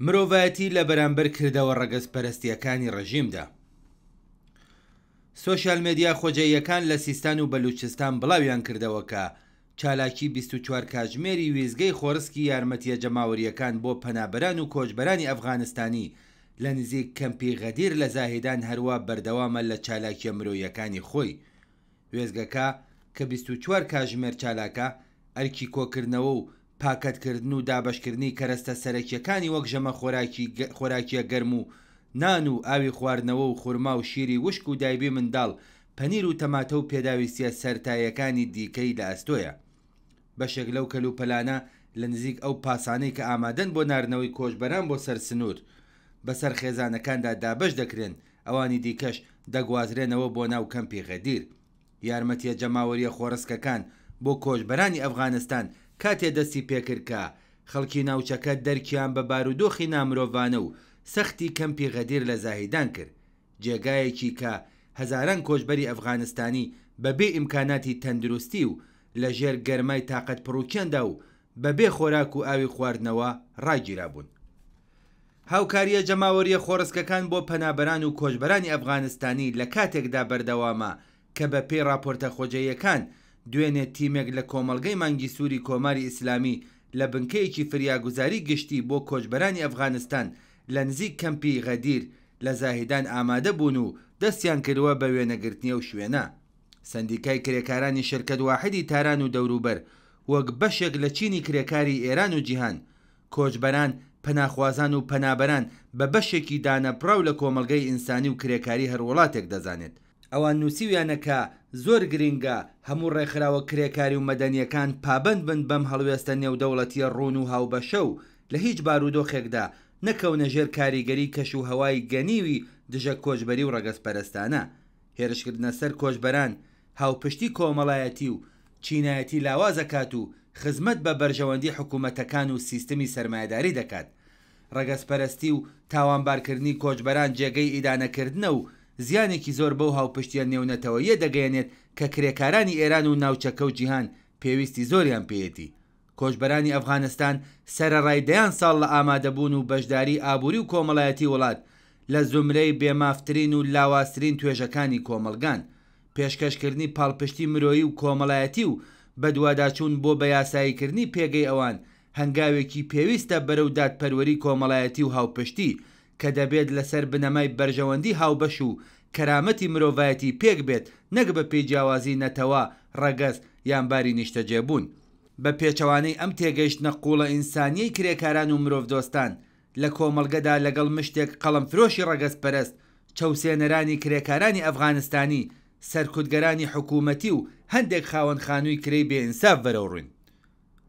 مرۆڤایەتی لە بەرامبەر کردەوە ڕەگەزپەرستییەکانی ڕژیمدا. سۆشیال مێدیا خۆجێییەکان لە سیستان و بەلوچستان بڵاویان کردەوە کە چالاکی 24 کاتژمێری وێستگەی خۆڕسکی یارمەتییە جەماوەرییەکان بۆ پەنابەران و کۆچبەرانی ئەفغانستانی لە نزیک کەمپی غەدیر لە زاهیدان هەروا بەردەوامە لە چالاکییە مرۆییەکانی خۆی. وێستگەکە کە 24 کاژمێر چالاکە، ئەرکی کۆکردنەوە و پاکەتکردن و دابەشکردنی کەرەستە سەرەکییەکانی وەک ژەمە خۆراکییە گەرم و نان و ئاوی خواردنەوە و خورما و شیری وشک و دایبی منداڵ، پەنیر و تەماتە و پێداویستییە سەرتاییەکانی دیکەی لە ئەستۆیە. بەشێک لەو کەلوپەلانە لە نزیک ئەو پاسانەی کە ئامادەن بۆ ناردنەوەی کۆچبەران بۆ سەر سنوور، بەسەر خێزانەکاندا دابەش دەکرێن، ئەوانی دیکەش دەگوازرێنەوە بۆ ناو کەمپی غەدیر. یارمەتییە جەماوەرییە خۆڕسکەکان بۆ کۆچبەرانی ئەفغانستان کاتێ دەستی پێکرد کە خەڵکی ناوچەکە دەرکیان بە بارودۆخی نامرۆڤانە و سەختی کەمپی غەدیر لە زاهیدان کرد، جێگایەکی کە هەزاران کۆچبەری ئەفغانستانی بە بێ ئیمکاناتی تەندروستی و لە ژێر گەرمای تاقەت پڕوکێندا و بە بێ خۆراک و ئاوی خواردنەوە ڕاگیرابوون. هاوکارییە جەماوەرییە خۆڕسکەکان بۆ پەنابەران و کۆچبەرانی ئەفغانستانی لە کاتێکدا بەردەوامە کە بە پێی ڕاپۆرتە خۆجێیەکان دوێنێ تیمێک لە کۆمەڵگەی مانگی سووری کۆماری ئیسلامی لە بنکەیەکی فریاگوزاری گشتی بۆ کۆچبەرانی ئەفغانستان لە نزیک کەمپی غەدیر لە زاهیدان ئامادە بوون و دەستیان کردوە بە وێنەگرتنی ئەو شوێنە. سەندیکای کرێکارانی شرکەت واحدی تاران و دەوروبەر وەک بەشێک لە چینی کرێکاری ئێران و جیهان، کۆچبەران، پەناخوازان و پەنابەران بە بەشێکی دانەبڕاو لە کۆمەڵگەی ئینسانی و کرێکاری هەر وڵاتێک دەزانێت. ئەوان نووسیویانە کە زۆر گرینگە هەموو ڕێکخراوە کرێکاری و مەدەنییەکان پابەند بن بەم هەڵوێستە نێودەوڵەتییە ڕوون و هاوبەشە و لە هیچ بارودۆخێکدا نەکەونە ژێر کاریگەری کەش و هەوای گەنیوی دژە کۆچبەری و ڕەگەزپەرستانە. هێرشکردنە سەر کۆچبەران هاوپشتی کۆمەڵایەتی و چینایەتی لاواز ئەکات و خزمەت بە بەرژەوەندی حکومەتەکان و سیستمی سەرمایەداری دەکات. ڕەگەزپەرستی و تاوانبارکردنی کۆچبەران جێگەی ئیدانەکردنە و زیانێکی زۆر بەو هاوپشتییە نێونەتەوەییە دەگەیەنێت کە کرێکارانی ئێران و ناوچەکە و جیهان پێویستی زۆریان پێیەتی. کۆچبەرانی ئەفغانستان سەرەڕای دەیان ساڵ لە ئامادەبوون و بەشداری ئابووری و کۆمەڵایەتی وڵات، لە زومرەی بێمافترین و لاوازترین توێژەکانی کۆمەڵگان. پێشکەشکردنی پاڵپشتی مرۆیی و کۆمەڵایەتی و بەدواداچوون بۆ بە یاساییکردنی پێگەی ئەوان هەنگاوێکی پێویستە بەرەو دادپەروەری کۆمەڵایەتی و هاوپشتی کە دەبێت لەسەر بنەمای بەرژەوەندی هاوبەش و کەرامەتی مرۆڤایەتی پێک بێت نەک بە پێی جیاوازی نەتەوە، ڕەگەز، یان باری نیشتەجێبوون. بە پێچەوانەی ئەم تێگەیشتنە قووڵە ئینسانییەی کرێکاران و مرۆڤدۆستان لە کۆمەڵگەدا لەگەڵ مشتێک قەڵەمفرۆشی ڕەگەزپەرست، چەوسێنەرانی کرێکارانی ئەفغانستانی، سەرکوتگەرانی حکوومەتی و هەندێک خاوەن خانووی کرێی بێ ئینساف بەرەوڕووین.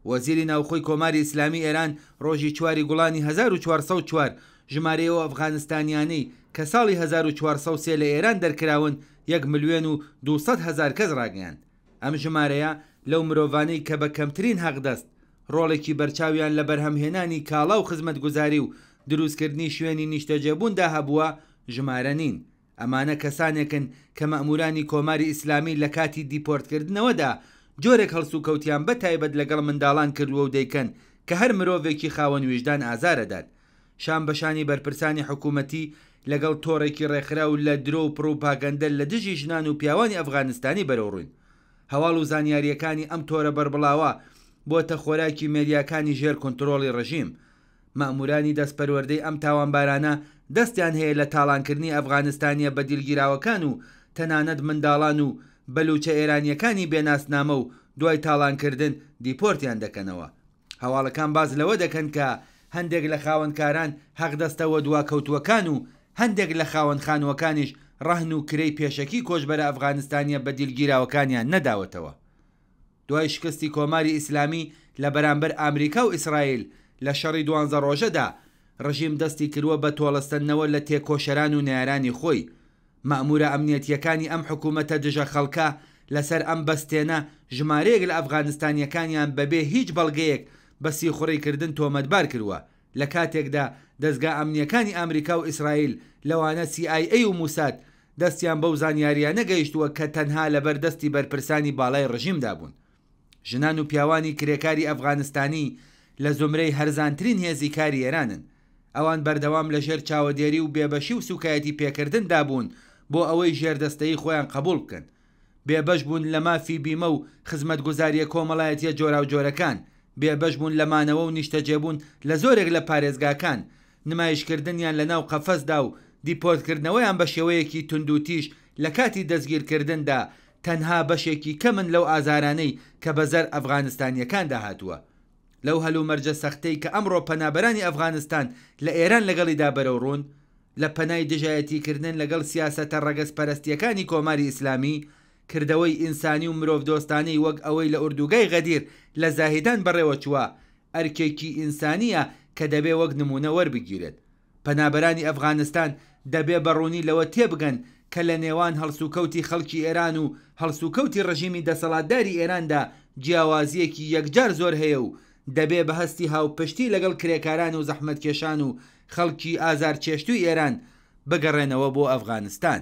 وەزیری ناوخۆی کۆماری ئیسلامی ئێران ڕۆژی چواری گوڵانی 1404 ژمارەی ئەو ئەفغانستانیانەی کە ساڵی 1403 لە ئێران دەرکراون یەک ملیۆن و 200 هەزار کەس ڕاگەیاند. ئەم ژمارەیە لەو مرۆڤانەی کە بە کەمترین حەقدەست ڕۆڵێکی بەرچاویان لە بەرهەمهێنانی کاڵا و خزمەتگوزاری و دروستکردنی شوێنی نیشتەجێبووندا هەبووە، ژمارە نین. ئەمانە کەسانێکن کە مەئموورانی کۆماری ئیسلامی لە کاتی دیپۆرتکردنەوەدا جۆرێک هەڵسوکەوتیان بە تایبەت لەگەڵ منداڵان کردووە و دەیکەن کە هەر مرۆڤێکی خاوەن ویژدان ئازارەدات. شان بە شانی بەرپرسانی حکوومەتی لەگەڵ تۆڕێکی ڕێکخراو لە درۆ و پڕوپاگەندە لە دژی ژنان و پیاوانی ئەفغانستانی بەرەوڕووین. هەواڵ و زانیارییەکانی ئەم تۆرە بەربڵاوە بۆتە خۆراکی مێدیاکانی ژێر کونترۆڵی ڕژیم. مەئموورانی دەستپەروەردەی ئەم تاوانبارانە دەستیان هەیە لە تاڵانکردنی ئەفغانستانییە بەدیلگیراوەکان و تەنانەت منداڵان و بەلووچە ئێرانییەکانی بێ ناسنامە و دوای تاڵانکردن دیپۆرتیان دەکەنەوە. هەواڵەکان باس لەوە دەکەن کە هەندێک لە خاوەنکاران حەقدەستە وەدواکەوتووەکان و هەندێک لە خاوەن خانووەکانیش ڕەهن و کرێی پێشەکی کۆچبەرە ئەفغانستانییە بەدیلگیراوەکانیان نەداوەتەوە. دوای شکستی کۆماری ئیسلامی لە بەرامبەر ئامریکا و ئیسرائیل لە شەڕی دوانزە ڕۆژەدا، ڕژیم دەستی کردوە بە تۆڵەسەندنەوە لە تێکۆشەران و نەیارانی خۆی. مەئموورە ئەمنیەتییەکانی ئەم حکوومەتە دژە خەڵکە لەسەر ئەم بەستێنە ژمارەیەک لە ئەفغانستانییەکانیان بەبێ هیچ بەڵگەیەک بە سیخوڕیکردن تۆمەتبار کردوە لە کاتێکدا دەزگا ئەمنییەکانی ئامریکا و ئیسرائیل لەوانە سی ئای ئەی و موساد دەستیان بەو زانیارییانە گەیشتووە کە تەنها لەبەر دەستی بەرپرسانی باڵای ڕژیمدا بوون. ژنان و پیاوانی کرێکاری ئەفغانستانی لە زومرەی هەرزانترین هێزی کاری ئێرانن. ئەوان بەردەوام لە ژێر چاوەدێری و بێبەشی و سوکایەتی پێکردندا بوون بۆ ئەوەی ژێردەستەیی خۆیان قەبوڵ بکەن. بێبەش بوون لە مافی بیمە و خزمەتگوزارییە کۆمەڵایەتییە جۆراوجۆرەکان، بێبەش بوون لە مانەوە و نیشتەجێبوون لە زۆرێک لە پارێزگاکان، نمایشکردنیان لە ناو قەفەسدا و دیپۆرتکردنەوەیان بە شێوەیەکی توندوتیژ لە کاتی دەستگیرکردندا تەنها بەشێکی کەمن لەو ئازارانەی کە بەزەر ئەفغانستانییەکاندا هاتووە. لەو هەلومەرجە سەختەی کە ئەمڕۆ پەنابەرانی ئەفغانستان لە ئێران لەگەڵیدا بەرەوڕوون، لە پەنای دژایەتیکردن لەگەڵ سیاسەتە ڕەگەزپەرەستییەکانی کۆماری ئیسلامی، کردەوەی ئینسانی و مرۆڤدۆستانەی وەک ئەوەی لە ئوردوگای غەدیر لە زاهیدان بەڕێوەچووە، ئەرکێکی ئینسانییە کە دەبێ وەک نموونە وەربگیرێت. پەنابەرانی ئەفغانستان دەبێ بە ڕوونی لەوە تێبگەن کە لە نێوان هەڵسوکەوتی خەڵکی ئێران و هەڵسوکەوتی ڕژیمی دەسەڵاتداری ئێراندا جیاوازییەکی یەکجار زۆر هەیە و دەبێ بە هەستی هاوپشتی لەگەڵ کرێکاران و زەحمەتکێشان و خەڵکی ئازارچێشتووی ئێران بگەڕێنەوە بۆ ئەفغانستان.